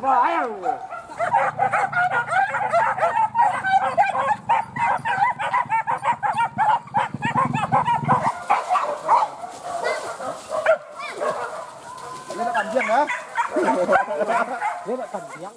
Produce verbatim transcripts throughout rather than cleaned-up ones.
Bayang. Dia nak kandiang, ah. Dia nak kandiang.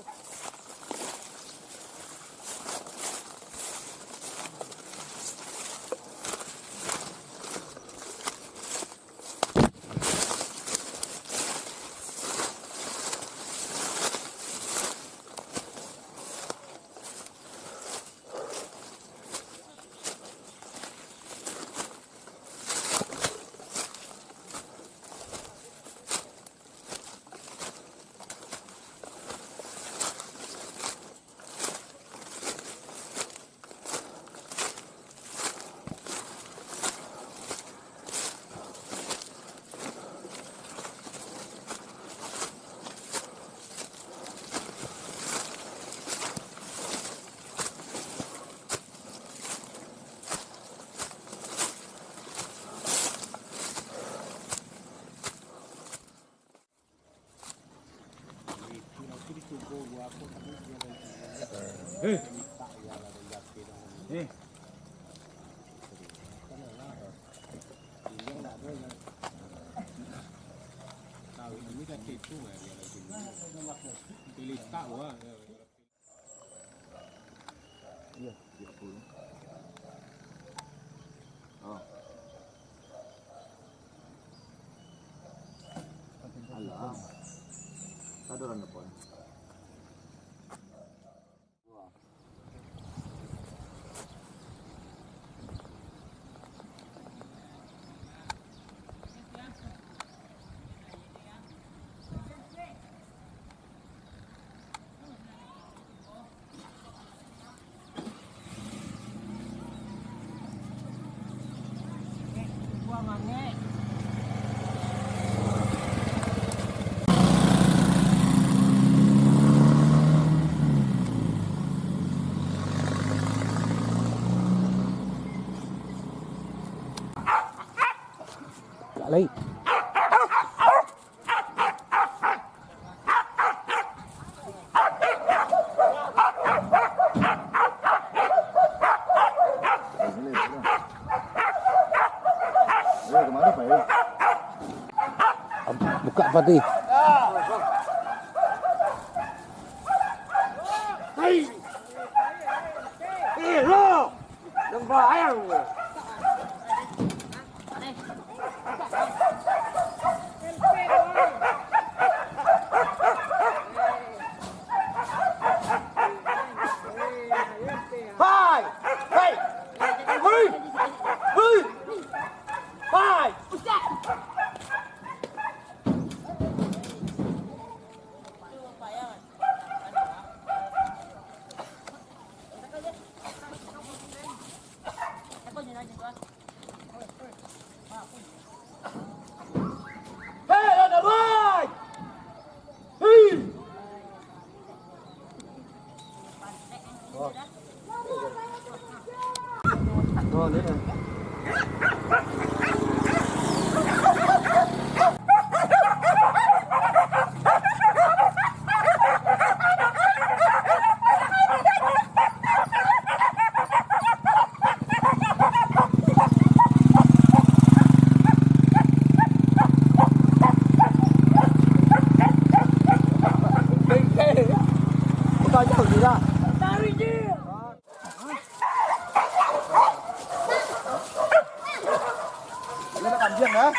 Iyo, tigo puluah. Oh. Alah. Tado urang dapat. Lai. Buka pati. Hei! Eh, lo! Nampak ayam. Hai! Hai! Hai! Hai! Dia nak kandiang, ah.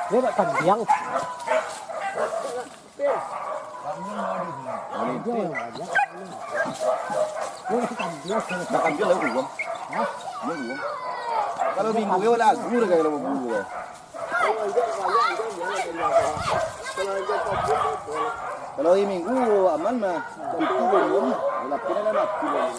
Dia nak kandiang. Nak kandiang lah, Bang. Hah? Kalau minggu ni, lagu dah kalau minggu ni. Kalau hari Minggu, aman mah. Itu belum. Lapin ada mati belum.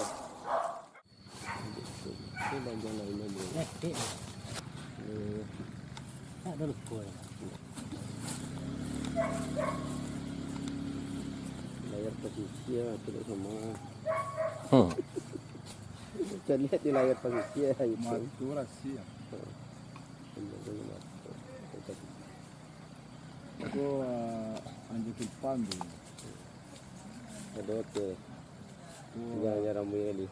Layar pasisia, tidak sama. Hmm. Kita lihat di layar pasisia, itu. Matu lah, siap. Hmm. Itu, eh, anjing kipan tu. Ado oto. Tinggal nyo ramai kali.